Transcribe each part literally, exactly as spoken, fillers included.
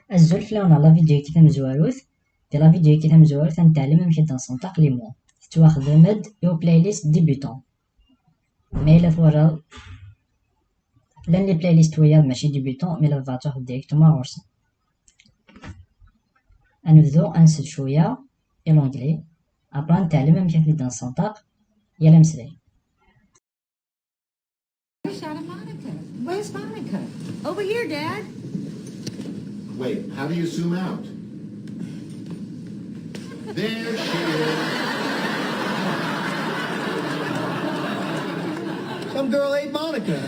Azul fell-awen ɣer la vidéo-agi tamezwarut. Di la vidéo-agi tamezwarut ad netɛellem amek ad d-nsenṭaq les mots. Tettwaxdem-d i uplaylist débutant. Ma yella twalaḍ, llan les playlists wiyaḍ mačči débutant, ma yella tebɣa ad tṛuḥeḍ directement ɣur-sen. Ad nebdu ad nsel cwiya i l'anglais, après ad netɛellem amek ad t-id-nsenṭaq yal ameslay. Where's Monica? Over here, Dad. Wait, how do you zoom out? There she is. Some girl ate Monica.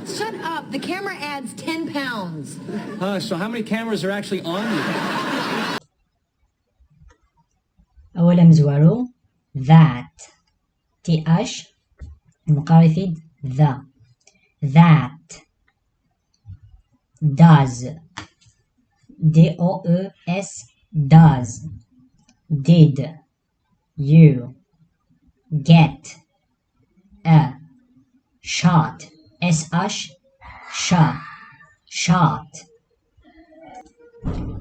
Shut up. The camera adds ten pounds. Uh, so how many cameras are actually on you? Awal amezwaru, that. Th, neqqar-it-id the. That. Does. D O E S, does. Did you get a shot? S H, sh, shot.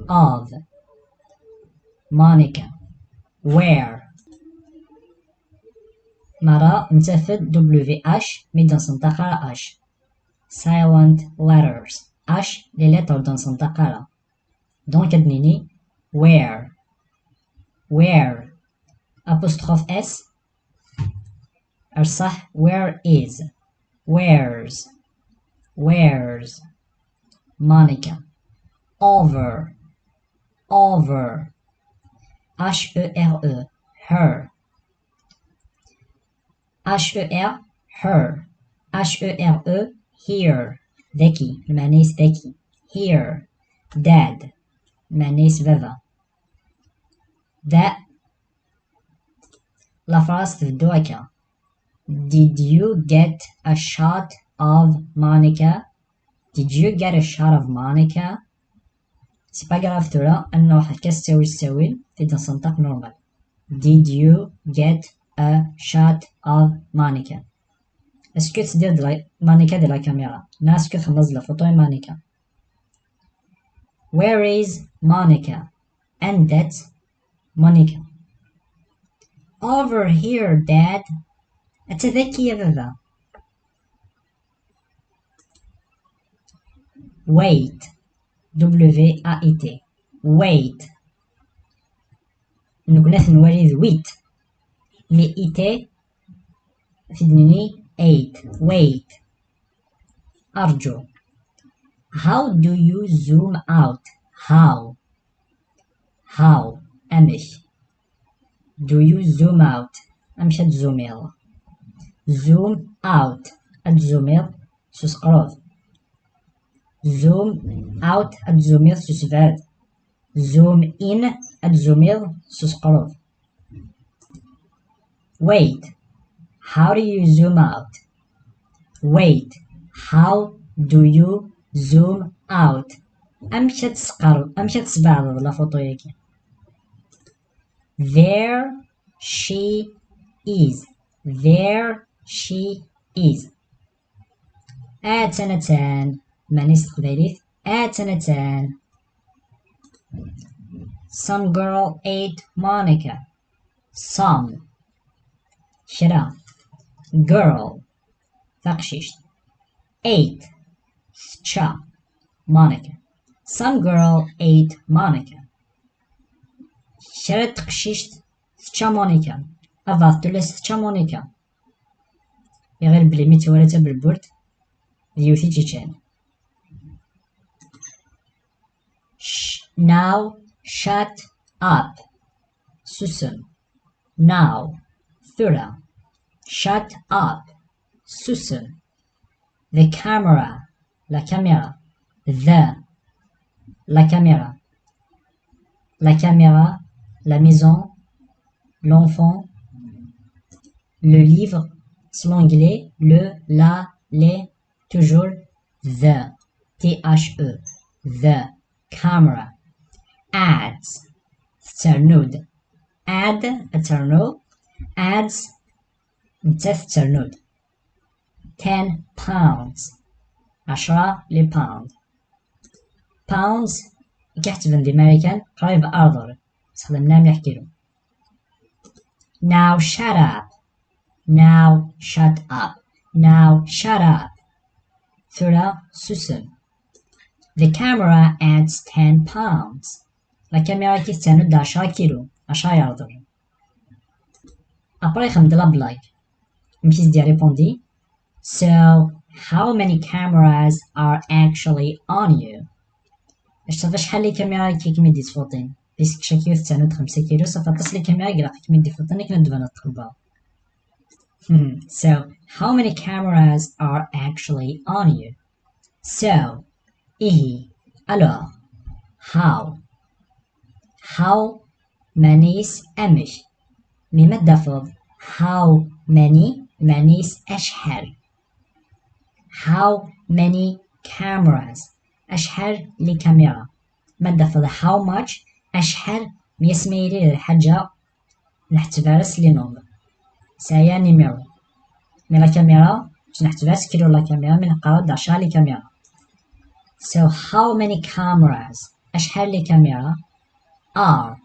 Of Monica. Where? Mara nettaf-d W H mi d-nsenṭaq ara H. Silent letters. H, les lettres ur d-nsenṭaq ara. Donc ad d-nini where. Where? Apostrophe S. Ar ṣṣeḥ, where is? Where's? Where's Monica? Over. Over. H E R E. Her. H E R, her. H E R E, here. Daki, lmeɛna-is daki. Here. Dad, lmeɛna-is baba. Da, la phrase tbeddu akka. Did you get a shot of Monica? Did you get a shot of Monica? C'est pas grave tura, ad nruḥ akka s ttawil s ttawil, ad t-id-nsenṭaq normal. Did you get a shot of Monica? Est-ce que teddiḍ-d la, Monica di la caméra? Neɣ est-ce que txemmeḍ-d la photo n Monica? Where is Monica? Anda-tt Monica? Over here, Dad. Atta daki a baba. Wait. W A I T. Wait. Nekkni ad t-nwali d wait. Mais I T, ad t-id-nini eight. Wait. Arǧu. How do you zoom out? How? How? Amek? Do you zoom out? Amek ad tzumiḍ? Zoom out. Ad tzumiḍ s usqrub. Zoom out. Ad tzumiḍ s usebɛed. Zoom in. Ad tzumiḍ s usqrub. Wait. How do you zoom out? Wait. How do you zoom out? Amek ad tesqerb-, amek ad tesbeɛdeḍ la photo-yagi? There she is. There she is. Attan, attan. Meɛna-s s teqbaylit, attan, attan. Some girl ate Monica. Some. Kra. Girl. Taqcict. Ate. Tečča. Monica. Some girl ate Monica. Kra n teqcict tečča Monica. Abeɛḍ tullas tečča Monica. Iɣil belli mi twala tabelbult d yiwet i tt-iččan. Sh-, now shut up. Susem. Now. Tura. Shut up. Susem. The camera. La caméra. The. La caméra. La caméra. La maison. L'enfant. Le livre. S l'anglais. Le, la, les. Toujours. The. T H E. The. Camera. Adds. Tetternud. Add, ad ternu. Adds. Nettat tetternud. Ten pounds. Ɛecra les pounds. Pounds i k-iḥettben di Marikan qrib ar ḍelm. Sexdem-nni mliḥ kilo. Now shut up. Now shut up. Now shut up. Tura susem. The camera adds ten pounds. La caméra-agi tettanud-d ɛecra kilo, ɛecra yerḍel. Après ixdem-d la blague. Amek i s-d-irripondi? So, how many cameras are actually on you? Acḥal, acḥal les caméras i kem-id-ittfuṭin? Puisque chaque yiwet tettanud-d xemsa kilo, ça fait aṭas les caméras i ilaq kem-id-ifuṭin akken ad d-tbaneḍ txebbaḍ. Hmm, so, how many cameras are actually on you? So, ihi, alors, how? How many is amek? Mi ma d-tafeḍ how many, many is acḥal. How many cameras? Acḥal les caméras? Ma d-tafeḍ how much, acḥal, mi asmi yili d lḥaǧa nḥetteb-as les nombres. Sɛaya numéro. Mais la caméra, ur nḥetteb-as kilo la caméra, mais neqqar-d ɛecra les caméras. So how many cameras? Acḥal les caméras are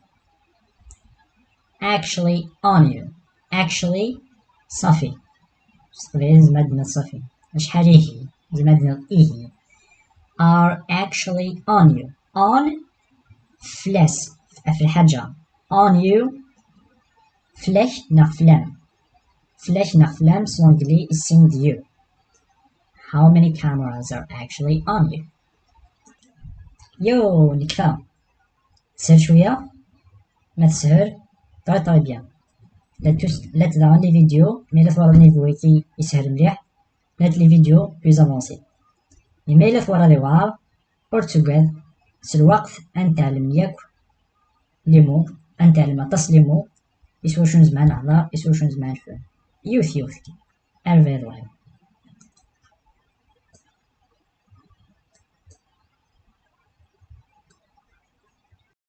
actually on you? Actually, ṣafi. S teqbaylit nezmer ad d-nini ṣafi. Acḥal ihi? Nezmer ad d-nini ihi. Are actually on you. On, fell-as, ɣef lḥaǧa. On you, fell-ak neɣ fell-am. Fell-ak neɣ fell-am, s l'anglais, is on you. How many cameras are actually on you? Yo, nekfa. Teshel cwiya? Ma teshel, très très bien. Llant daɣen les vidéos, ma yella twalaḍ niveau-agi yeshel mliḥ, llant les vidéos plus avancées. Mais ma yella twalaḍ yewɛer, ur ttugad, s lweqt ad netɛellem yakk les mots, ad netɛellem aṭas les mots, is wacu nezmer ad nehder, is wacu nezmer ad nefhem. Yiwet yiwet kan. Ar bɣiḍ wayeḍ.